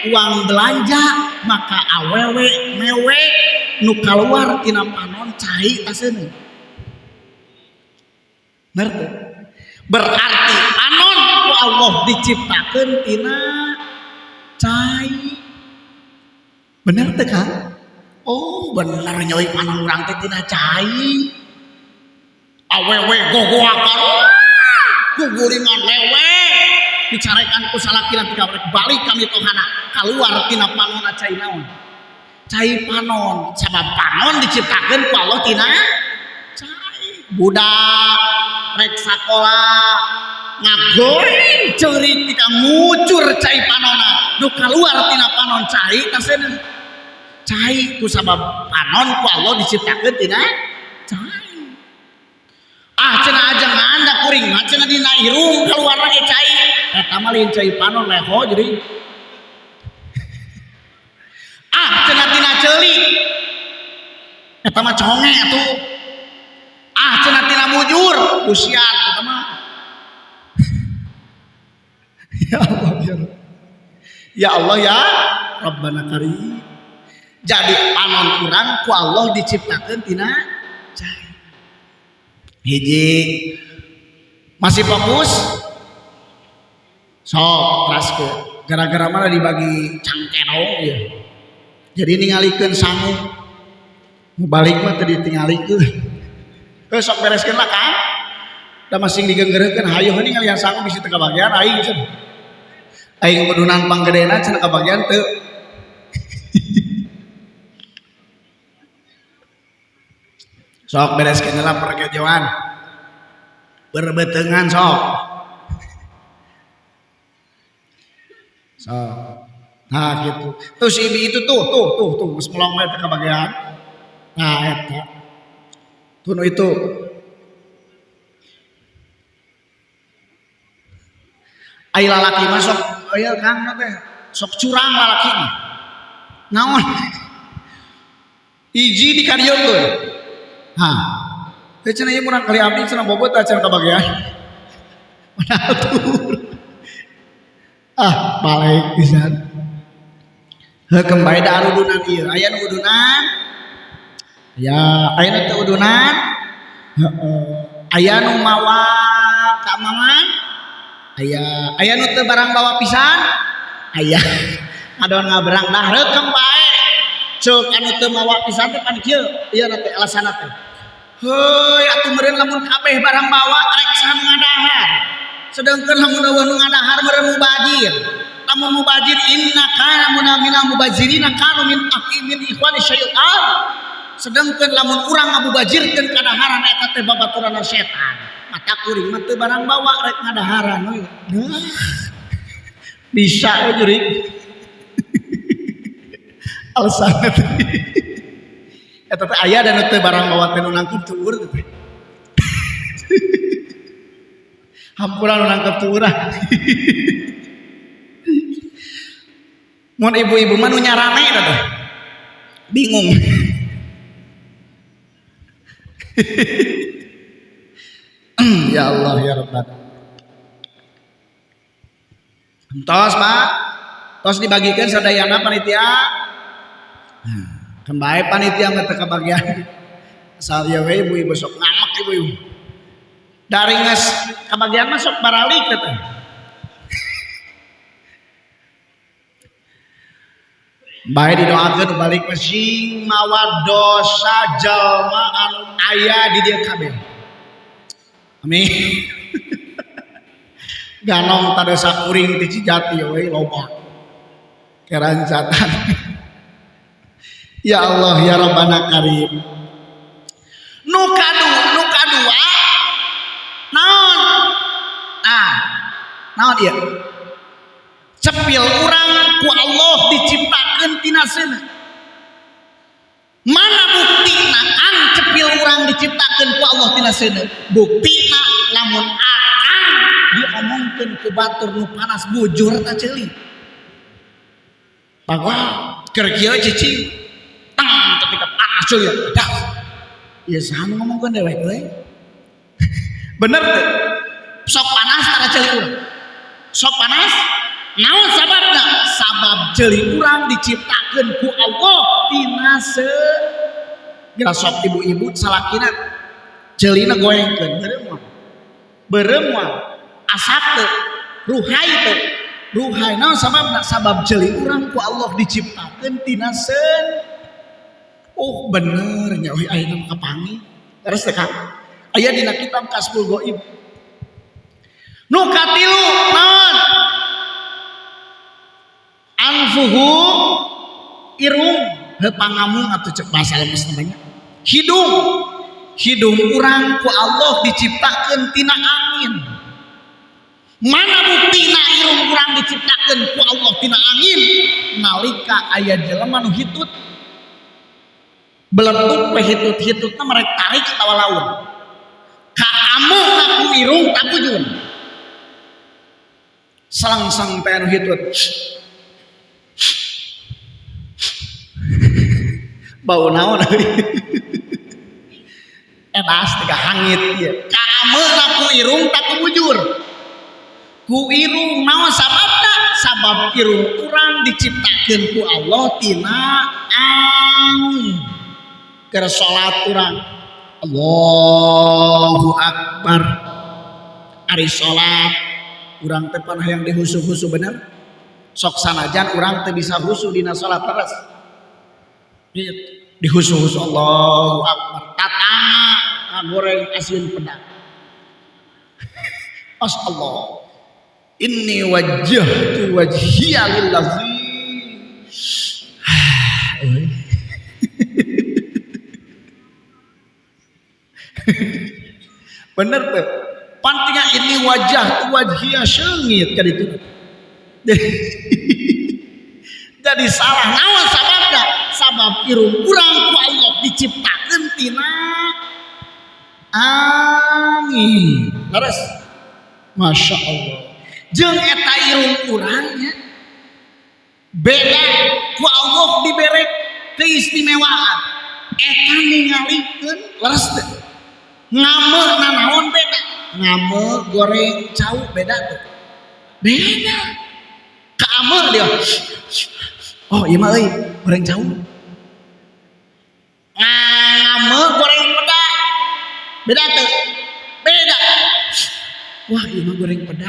uang belanja maka awewe mewe nu kaluar tina panon cai taseuneu. Ngerti? Berarti panon ku Allah diciptakeun tina cai. Bener teu Kang? Oh bener nyoi panon urang teh tina cai. Awewe gogoakan guguringan lewe dicarekan ku salakina tika balik kami tohana keluar tina panona cai naon? Cai panon. Sabab panon diciptakeun ku Allah tina cai. Budak rek sakola ngagoreng ceurik tika ngucur cai panona. Nu kaluar tina panon cai taseuneuh. Cai ku sabab panon ku Allah diciptakeun tina cai. Ah cenah ajengan da kuring mah cenah dina irung kaluarna ge cai. Eta mah lain cai panon leho jadi. Ah cenah tina ceuli. Eta mah conge atuh. Ah cenah tina mujur, busiat eta mah. Ya Allah ya Rabb. Ya Allah ya Rabbana Karim. Jadi panon urang ku Allah diciptakeun tina cai. Hiji masih fokus sok teraskeun gara-gara mana dibagi cangkerong ya. Jadi ningalikeun sangu balik mah teu ditingalikeun. Heuh sok bereskeun lah kan. Da masing digenggereukeun hayoh ningalian sangu bisi teu kabagian aing cenah. Aing kudunan panggedena cenah kabagian teu. Sok bereskeun lah perkejoan. Berbetengan sok. Sok. Nah gitu. Terus ibu itu tuh geus melong we teu kabagian. Nah eta. Tuh nu itu. Ai lalaki mah sok aya Kang teh sok curang lalaki mah. Naon? Hiji dikadiekeun. Hah. Teh cenah ieu murang kali abdi cenah bobot cenah kabagian. Padahal tuh. Ah, balik pisan. Heuh kembali da arudunan ieu. Aya nu udunan? Aya, aya nu teu udunan? Heeh. Aya nu mawa ka maman? Aya, aya nu teu barang bawa pisan? Aya. Ngadon ngaberang dah reukeum bae. Ceuk anu teu mawa pisan teh pan kieu, ieu na teh alasanna teh. Heuy atuh meureun lamun kabeh barang bawa rek saha nu ngadahar. Sedengkeun lamun eueuh nu ngadahar meureun mubazir. Lamun mubazir inna kana minal mubazirina kanu min akhi min ikhwani syaitan. Sedengkeun lamun urang ngabubazirkeun kadaharan eta teh babaturanna setan. Mata kuring mah teu barang bawa rek ngadaharan we. Nah, bisa we jurig. Alasan teh. Eta teh aya da nu teu barang bawa teh nu nangkep tuur teh. Hampura nu nangkep tuur ah. Mun ibu-ibu mah nu nyarame eta teh. Bingung. Ya Allah ya Rabbana. Entos Pak. Tos dibagikan sadayana panitia. Nah, kembali panitia mah teu kabagian. Asal ieu we ibu-ibu sok ngamek ibu-ibu. Dari geus kabagian mah sok baralik teh. Bae didoakeun balik mah sing mawa dosa jalma anu aya di dieu kabeh. Amin. Ganong tadesa kuring ti Cijati we loba. Kerancatan. Ya Allah ya Rabbana Karim. Nu kadua naon? Ah, naon ieu? Cepil urang ku Allah diciptakeun tina seuneu. Mana buktina kang cepil urang diciptakeun ku Allah tina seuneu? Buktina lamun akang diomongkeun ku batur nu panas bujur ta ceuli. Bahwa keur kieu cicing tang ketika panas ceuli dah. Ieu saha nu ngomongkeun dewek euy? Bener teu? Sok panas tara ceuli urang. Sok panas naon sababna? Sabab ceuli urang diciptakeun ku Allah tina seuneu. Geura sok ibu-ibu salakina ceulina goengkeun beureum moal. Beureum moal. Asak teu, ruhai teu. Ruhai naon sababna? Sabab ceuli urang ku Allah diciptakeun tina seuneu. Oh bener nya euy ayeuna mah kapanggih. Terus teh Kang. Aya dina kitab Kasful Ghaib. Nu katilu naon? Anfuhu irung. Heuh pangamung atuh cek bahasa lemes namanya. Hidung. Hidung urang ku Allah diciptakeun tina angin. Mana buktina irung urang diciptakeun ku Allah tina angin? Nalika aya jelema nu hitut. Beletuk we hitut-hitutna merek tarik atawa laun. Kaameuna ku irung takujun. Salangsang teh anu hitut. Bau naon edas tiga hangit ieu. Kaameuna ku irung takubujur. Ku irung naon sababna? Sabab irung urang diciptakeun ku Allah tina angin. Keur salat urang Allahu Akbar. Ari salat urang teh pan hayang dihusu-husu bener. Sok sanajan urang teh bisa husu dina salat terus. Dihusu-husu Allahu Akbar. Tatangga ngagoreng asin pedang. As Allah. Inni wajjahtu wajhiya lillazi. Bener tuh. Pantingnya ini wajah wajhiya seungit ka ditu. Jadi salah naon sababna? Sabab irung urang ku Allah diciptakeun tina angin. Leres. Masya Allah. Jeung eta irung urang nya beda ku Allah dibere keistimewaan. Eta ningalikeun leres teu. Ngame nanaon beda. Ngame goreng cau beda tuh. Beda. Kaame dia. Oh, iya mah euy, goreng cau. Ngame goreng peda. Beda tuh. Beda. Wah, ieu mah goreng peda.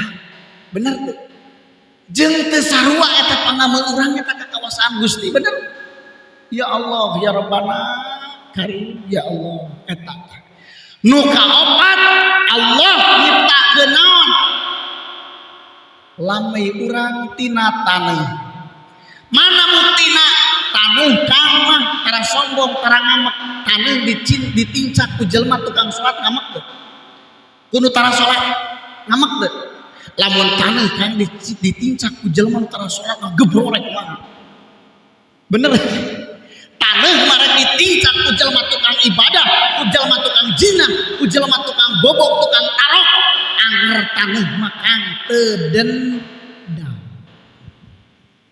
Bener tuh. Jeung teu sarua eta pangame urang eta ka kawasaan Gusti, bener. Ya Allah, ya Rabbana karim, ya Allah eta. Nu kaopat Allah nyiptakeun naon? Lamai urang tina taneuh. Mana buktina? Taneuh kang mah tara sombong, tara ngamek. Taneuh ditincak ku jelema tukang salat ngamek teu. Kudu tara salat ngamek teu. Lamun taneuh kang ditincak ku jelema tara salat ngagebrorek kumaha. Bener. Taneuh mah rek ditincak ku jelema tukang ibadah, ku jelema tukang zina, ku jelema tukang bobok, tukang tarok. Anger taneuh mah kang teu dendam.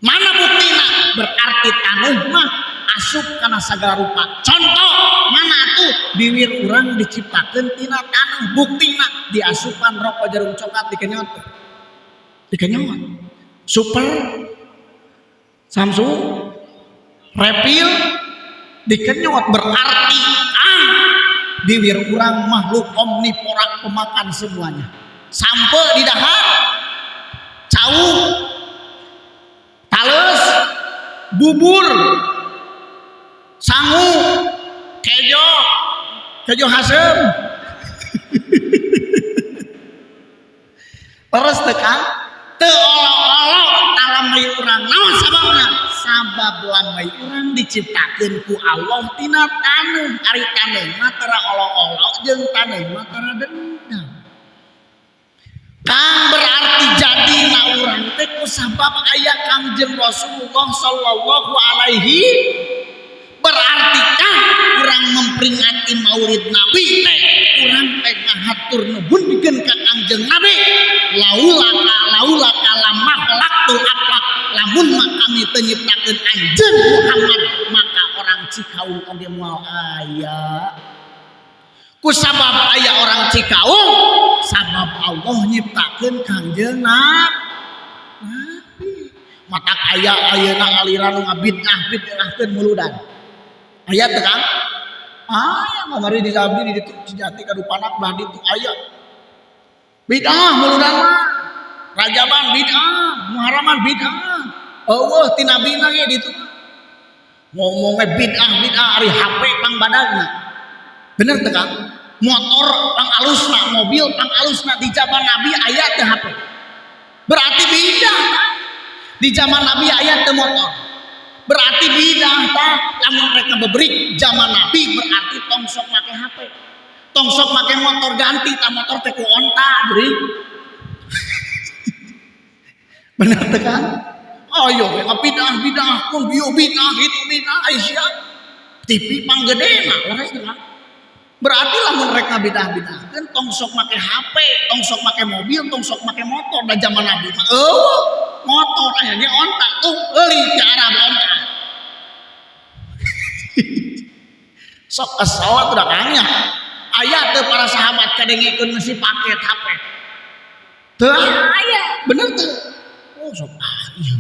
Mana buktina? Berarti taneuh mah asup kana sagala rupa. Contoh mana atuh? Biwir urang diciptakeun tina taneuh, buktina diasupan rokok jarum coklat dikenyot. Dikenyot. Super Samsung Repil dikenyot berarti biwir urang makhluk omnivora pemakan semuanya. Sampai di dahar cau tales bubur sangu kejo kejo hasem. Terus tekan teu olo-olo lamai urang naon sababna? Sabab lamai urang diciptakeun ku Allah tina taneuh. Ari taneuh mah tara olo-olo jeung taneuh mah tara dendam. Kang berarti jadi na urang teh ku sabab aya Kangjeng Rasulullah sallallahu alaihi. Berarti kang urang memperingati Maulid Nabi teh urang teh ngahatur nuhun pikeun ka Kangjeng Nabi. Laula laula kalamah laktul aflak, lamun mah kami teu nyiptakeun anjeun Muhammad maka orang Cikaung oge moal aya. Ku sabab aya orang Cikaung sabab Allah nyiptakeun Kangjeng Nabi. Matak aya ayeuna aliran nu ngabid'ah bid'ahkeun muludan. Aya teu Kang? Aya kamari di abdi di ditu Cijati Kadupanak belah ditu aya. Bid'ah muludan mah. Rajaban bid'ah, Muharraman bid'ah. Eueuh ti nabina ge ditu mah. Ngomongnya bid'ah bid'ah ari HP pang badagna. Bener teu Kang? Motor pang alusna, mobil pang alusna di zaman Nabi aya teu HP. Berarti bid'ah. Di zaman Nabi aya teu motor. Berarti bidah tah. Lamun rek ngabeberik zaman Nabi berarti tong sok make HP. Tong sok make motor, ganti tah motor teh ku onta, beuring. Bener teh kan? Ayo we ngabidah bidah pun bio bidah itu bidah Aisyah. TV panggedena leres teh kan? Berarti lamun rek ngabidah-bidahkeun tong sok make HP, tong sok make mobil, tong sok make motor da zaman Nabi mah eueuh motor aya ge onta tuh euly ti Arab onta. Sok kesel atuh da Kang nya. Aya teu para sahabat kadengikeun ngeusi paket HP. Teu aya, bener teu? Oh sok ah ieu.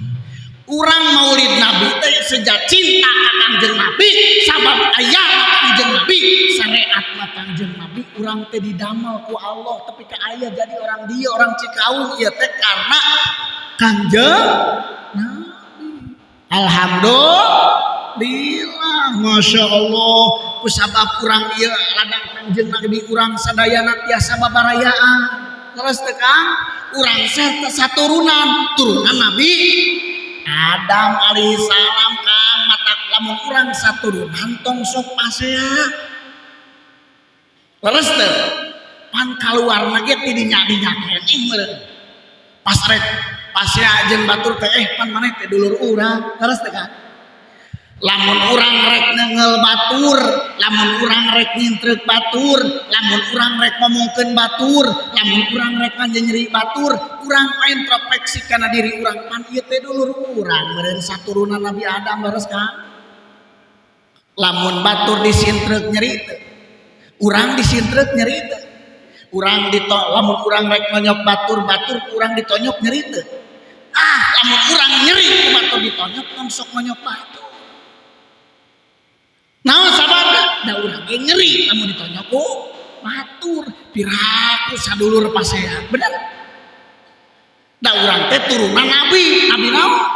Urang maulid Nabi teh sejak cinta ka Kangjeng Nabi, sabab aya ka Kangjeng Nabi, syariat ka Kangjeng Nabi, urang teh didamel ku Allah tapi ka aya jadi orang dieu orang Cikaung ieu teh karena Kangjeng Nabi. Alhamdulillah, Masya Allah, ku sabab urang ieu ladang Kangjeng Nabi urang sadayana tiasa babarayaan. Terus teh Kang, urang saturunan, turunan Nabi Adam alaihissalam Kang, matak lamun urang saturunan tong sok pasea. Leres teu? Pan kaluarna ge ti dinya-dinya keneh meureun. Pas rek pasea jeung batur teh pan maneh teh dulur urang. Leres teu Kang? Lamun urang rek neunggeul batur, lamun urang rek nyintreuk batur, lamun urang rek ngomongkeun batur, lamun urang rek nyeri batur, urang introspeksi kana diri urang pan ieu teh dulur urang meureun saturunan Nabi Adam leres Kang. Lamun batur disintreuk nyeri teu, urang disintreuk nyeri teu, urang lamun urang rek nonyok batur, batur urang ditonyok nyeri teu. Ah, lamun urang nyeri ku batur ditonyok tong sok nonyok batur. Naon sababna? Da urang ge nyeri lamun ditonyok ku batur, piraku sadulur pasea. Bener? Da urang teh turunan Nabi, Nabi naon?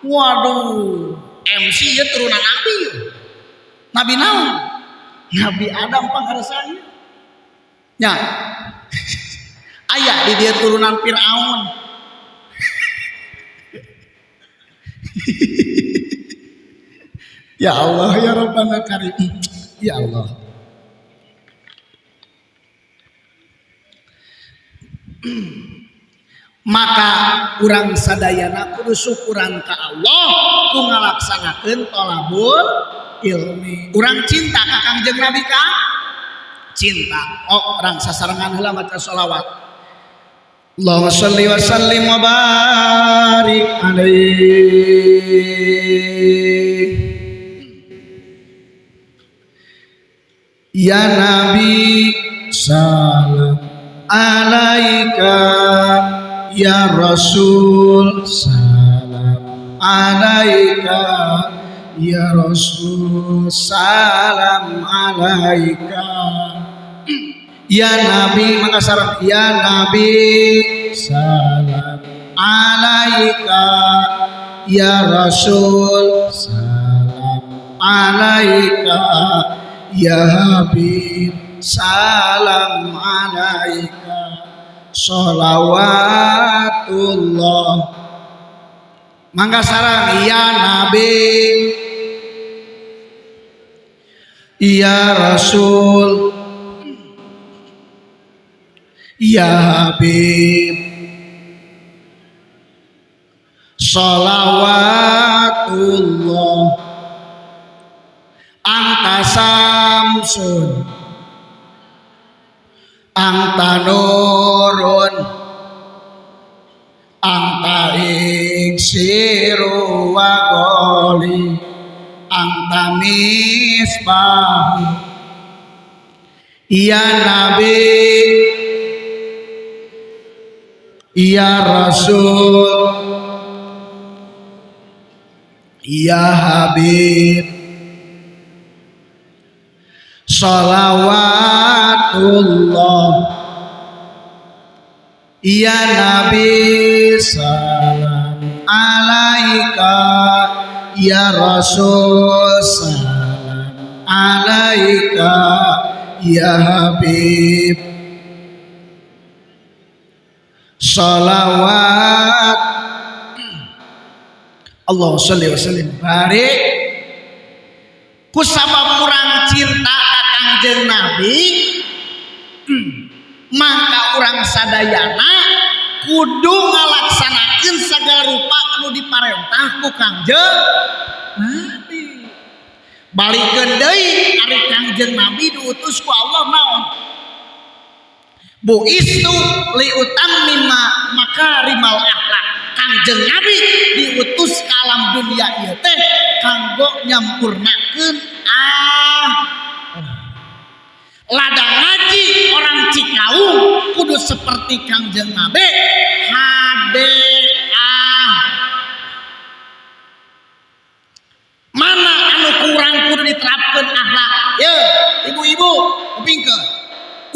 Waduh, MC ye turunan Nabi ye. Nabi naon? Nabi Adam pangarsa ieu. Nya. Aya di dieu turunan Firaun. Ya Allah ya Rabbana Karim. Ya Allah. Maka urang sadayana kudu syukuran ka Allah ku ngalaksanakeun thalabul ilmi. Urang cinta ka Kangjeng Nabi ka? Cinta. Oh, urang sasarengan heula maca sholawat. Allahumma sholli wa sallim wa barik alaihi. Ya Nabi salam alaika, ya Rasul salam alaika, ya Rasul salam alaika. Ya Nabi maka sareng ya Nabi salam alaika, ya Rasul salam alaika, ya Habib salam alaika, sholawatullah. Mangga sareng ya Nabi, ya Rasul, ya Habib, sholawatullah. Anta samsun, anta nurun, anta iksiru wa goli, anta misbahu. Ya Nabi, ya Rasul, ya Habib, sholawatullah. Ya Nabi salam alaika, ya Rasul salam alaika, ya Habib, sholawat Allahumma sholli wa sallim barik. Kusabab urang cinta ka Kangjeng Nabi, mangka urang sadayana kudu ngalaksanakeun sagala rupa anu diparentah ku Kangjeng Nabi. Balikeun deui ari Kangjeng Nabi diutus ku Allah naon? Buistu liutammima makarimal akhlak. Kangjeng Nabi diutus ka alam dunia ieu teh kanggo nyampurnakeun ladang ngaji orang Cikaung kudu seperti Kangjeng Nabi HDA. Mana anu kurang kudu diterapkeun akhlak? Ye, ibu-ibu kupingkeun.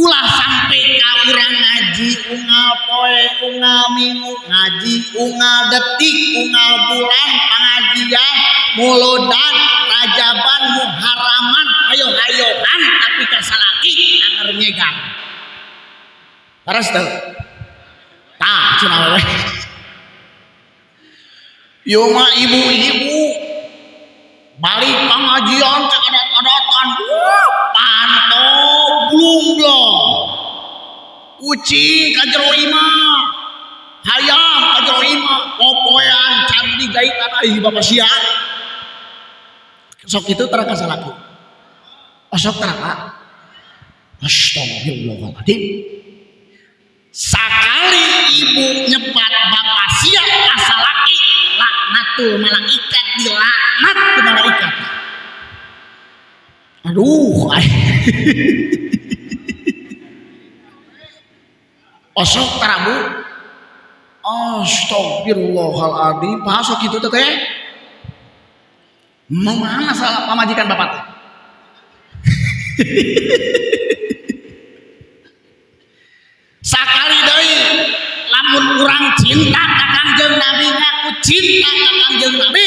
Ulah sampai ka urang ngaji unggal poe, unggal minggu, ngaji unggal detik, unggal bulan, pengajian, muludan, rajaban, muharaman, hayo-hayohan tapi kasalaki anger nyegang. Leres teu? Tah cenah we. Ieu mah ibu-ibu balik pengajian ke adat-adatan, panto blung-blong, kucing ka jero imah, hayam ka jero imah, popoean can digaitan ai bapak sia. Sok itu tara ka salaki. Sok tara Pak. Astagfirullahaladzim. Sakali ibu nyebat bapak sia ka salaki, laknatul malaikat, dilaknat ku malaikat. Aduh, ai. Osok tara Bu. Astagfirullahaladzim. Pak sok kitu teh teh. Mau mana salah pamajikan bapak teh? Sakali deui lamun urang cinta ka Kangjeng Nabi, ngaku cinta ka Kangjeng Nabi,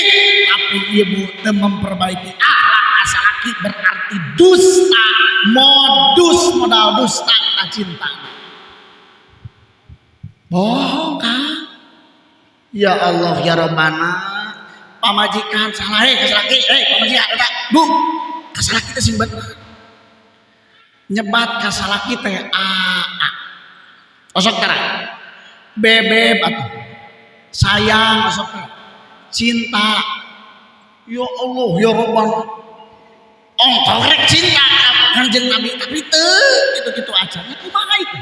tapi ibu teu memperbaiki akhlak asalaki berarti dusta, modus modal dusta ta cinta. Bohong kan? Ya Allah ya Rabbana, pamajikan salah kasalaki, pamajikan eta Bu, kasalaki teh sing bener. Nyebat kasalaki teh a a. Osok tara. Bebeb atuh. Sayang osok tara. Cinta. Ya Allah ya Rabbana. Ongkoh rek cinta ka Kangjeng Nabi tapi teu kitu-kitu aja. Kumaha itu?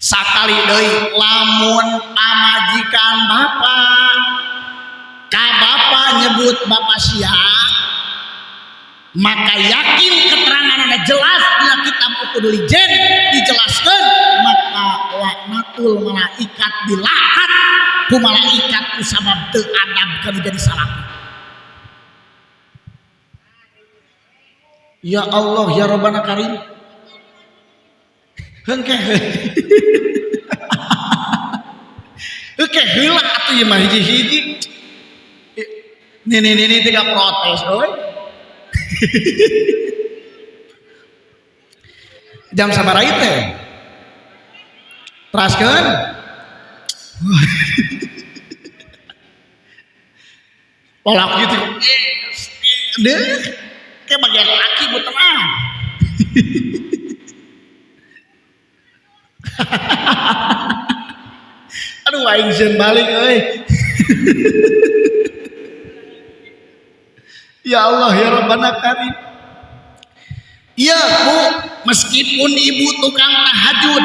Sakali deui lamun pamajikan bapak ka bapak nyebut bapak sia, maka yakin keterangan ada jelas dina kitab Uqudul Lijen dijelaskan, maka laknatul malaikat dilaknat ku malaikat ku sabab teu adab kana jadi salaki. Ya Allah ya Rabbana Karim. Hengke. Hengke heula atuh ieu mah hiji-hiji. Nini-nini tiga protes euy. Jam sabaraha ieu teh? Teraskeun. Lalaki teh deh, kayak bagian laki bu tenang. Aduh aing sieun balik euy. Ya Allah ya Rabbana Karim. Iya Bu, meskipun ibu tukang tahajud,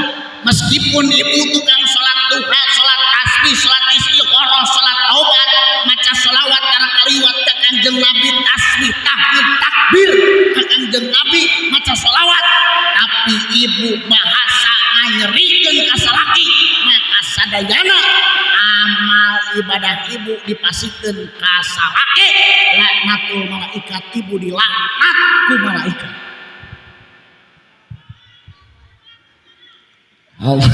meskipun ibu tukang sholat duha, sholat tasbih, sholat istikharah, sholat taubat, maca sholawat karena kaliwat ke Kangjeng Nabi, tasbih, tahmid, takbir ke Kangjeng Nabi, maca sholawat, tapi ibu bahasa nganyerikeun ka salaki, maka sadayana amal ibadah ibu dipasikeun ka salaki, laknatul malaikat, ibu dilaknat ku malaikat. Allah.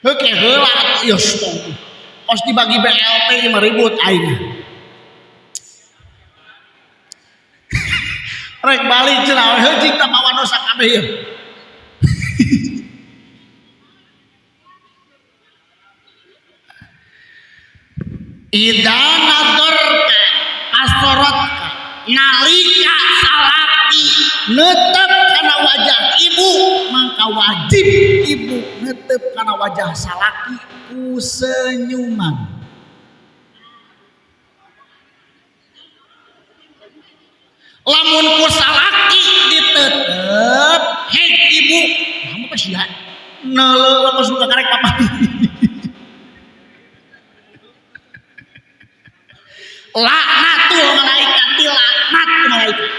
Oke, heula ya kos dibagi BLT mah ribut aing. Rek balik cenah heuh cik tah mawa dosa kabeh ieu. Idza nadorka asorotka nalika salaki netep kana wajah ibu maka wajib ibu netep kana wajah salaki ku senyuman. Lamun ku salaki ditetep hek ibu kamu apa sia neuleuh lamun suka karek papa. Laknatul malaikat, dilaknat ku malaikat.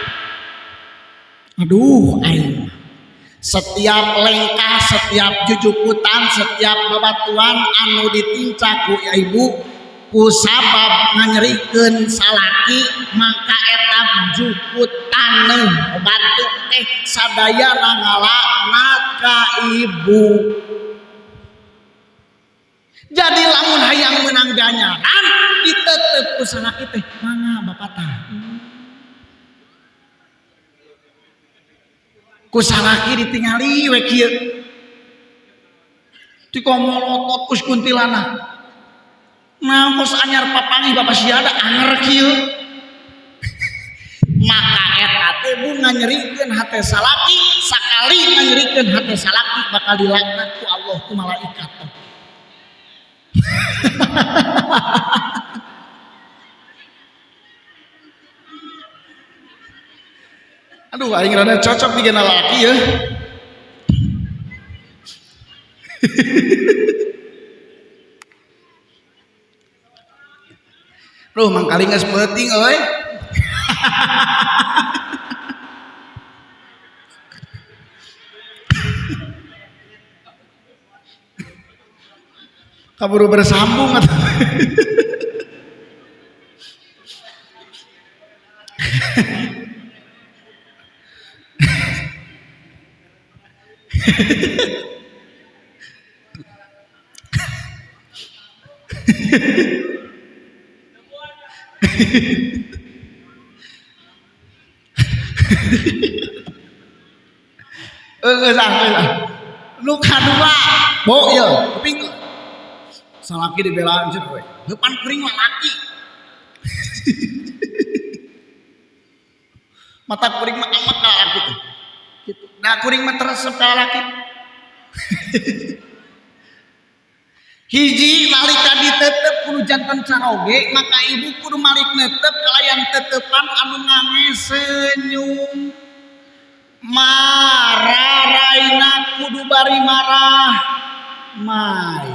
Aduh aing setiap lengkah, setiap jujukutan, setiap babatuan anu ditincak ku ibu ku sabab nganyerikeun salaki maka eta jukut taneuh batu teh sadayana ngalaknat ka ibu. Jadi lamun hayang meunang ganjaran ditetep ku salaki teh mangga bapak tah. Ku salaki ditingali we kieu. Ti komolotot kus kuntilanak. Nah kos anyar papangih bapak siada anger kieu. Maka eta teh bu nganyerikeun hate salaki, sakali nganyerikeun hate salaki bakal dilaknat ku Allah ku malaikat. Aduh aing rada cocok digena laki ya. Duh mangkali geus peuting euy. Kaburu bersambung atuh. Geus ah geus ah. Nu kadua, bo ieu, kuping salaki dibelaan cenah we. Heupan kuring mah laki. Mata kuring mah amat ka laki teh. Kitu. Da kuring mah teresep ka laki. Hiji nalika ditetep kudu janten caroge maka ibu kudu malik netep kalayan tetepan anu ngange senyum. Marah raina kudu bari marah mai.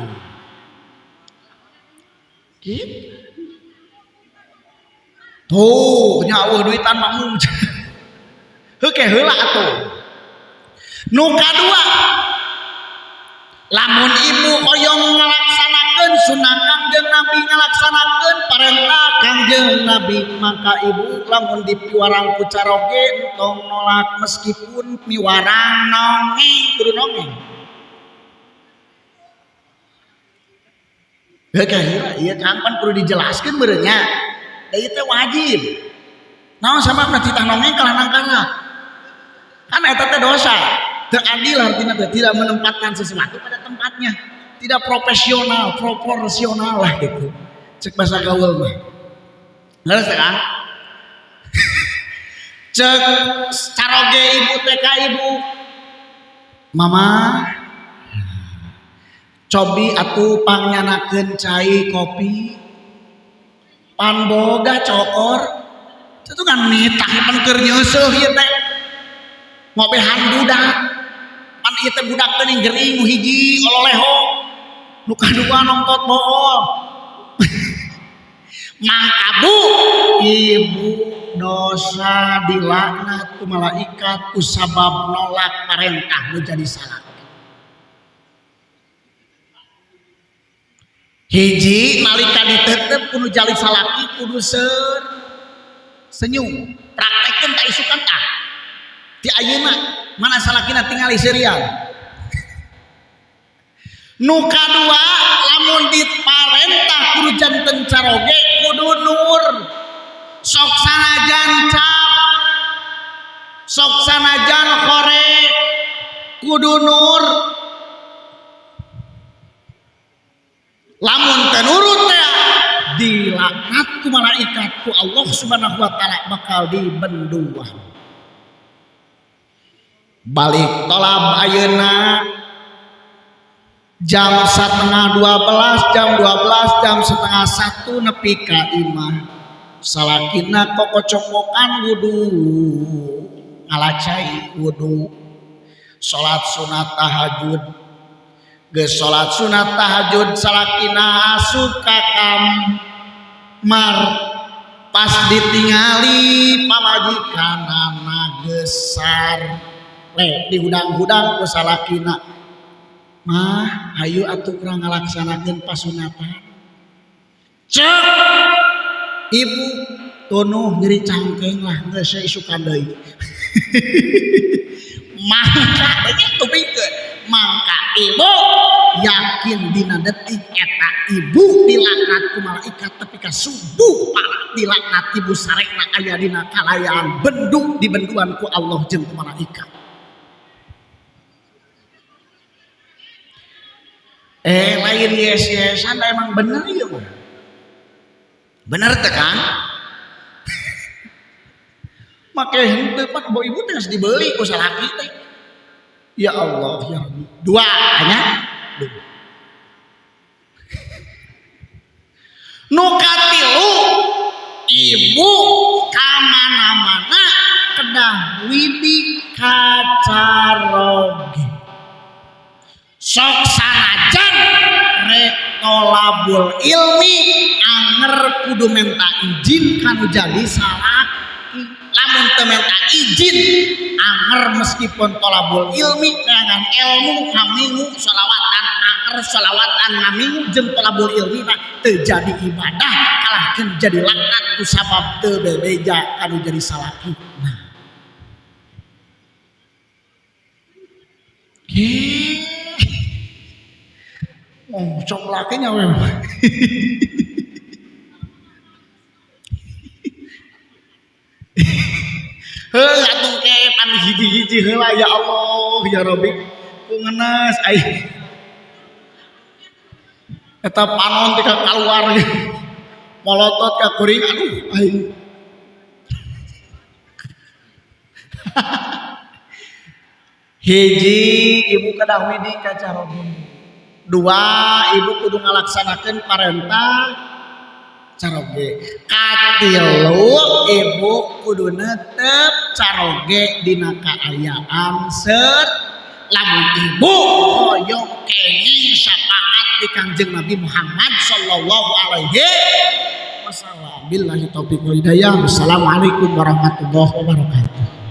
Gitu. Tuh nya eueuh duitan mah mung. Heuh heula atuh. Nu kadua lamun ibu hoyong ngalaksanakeun sunah Kangjeng Nabi, ngalaksanakeun parentah Kangjeng Nabi, maka ibu lamun dipiwarang ku caroge entong nolak meskipun miwarang nongeng kudu nongeng. Heuh heula ieu Kang pan kudu dijelaskeun meureun nya. Da ieu teh wajib. Naon sababna titah nongeng kalah nangkana? Kan eta teh dosa. Teu adil artinya teh tidak menempatkan sesuatu pada tempatnya, tidak profesional, proporsional lah gitu. Cek bahasa gaul mah. Leres teh Kang? Cek caroge ibu teh ka ibu. Mama cobi atuh pangyanakeun cai kopi. Pan boga cokor. Itu kan nitah pan keur nyeuseuh ieu teh. Ngobehan budak. Pan ieu teh budak teh gering nu hiji ololeho. Nu kadua nongtot bool. Mangka bu ibu dosa dilaknat ku malaikat ku sabab nolak parentah nu jadi salah. Hiji nalika ditetep kudu jali salaki kudu senyum. Praktekeun ta isukan tah. Ti ayeuna mana salakina tingali serian. Nu kadua lamun diparentah kudu janten caroge kudu nur. Sok sanajan cap. Sok sanajan hore kudu nur. Lamun teu nurut teh dilaknat ku malaikat ku Allah Subhanahu wa taala bakal dibenduan. Balik tolab ayeuna jam 11:30, jam 12, jam 12:30 nepi ka imah. Salakina kokocopokan wudu, ngalacai wudu, salat sunat tahajud. Geus salat sunat tahajud salakina asup ka kamar. Pas ditingali pamajikanana geus sare, dihudang-hudang ku salakina. Mah, hayu atuh urang ngalaksanakeun pasunatan. Cek ibu tunuh nyeri cangkeng lah geus isukan deui. Mangka tupikeun, mangka ibu yakin dina detik eta ibu dilaknat ku malaikat tepi ka subuh para dilaknat ibu sarekna aya dina kalayaan bendu dibenduan ku Allah jeung ku malaikat. Lain yes-yesan emang bener ieu mah. Bener teh Kang? Make henteu pan bawa ibu teh geus dibeli ku salaki teh. Ya Allah ya Rabbi. Dua nya. Dua. Nu katilu ibu ka mana-mana kedah widi kacaroge. Sok sanajan rek tolabul ilmi anger kudu minta izin kanu jadi salaki. Lamun teu minta izin anger meskipun tolabul ilmi neangan ilmu ngamingu sholawatan anger sholawatan ngamingu jeung tolabul ilmi mah teu jadi ibadah kalahkeun jadi laknat ku sabab teu bebeja kanu jadi salaki. Nah oh, cok lakinya we. Heuh atuh ke pan hiji-hiji heula ya Allah ya Rabbi. Ku ngenes ai. Eta panon tika kaluar. Molotot ka kuring aduh aing. Hiji ibu kedah widi ka caroge. Dua ibu kudu ngalaksanakeun parentah caroge. Katilu ibu kudu netep caroge dina kaayaan ser. Lamun ibu hoyong kenging syafaat di Kangjeng Nabi Muhammad sallallahu alaihi wasallam. Billahi taufiq wal hidayah. Wassalamualaikum warahmatullahi wabarakatuh.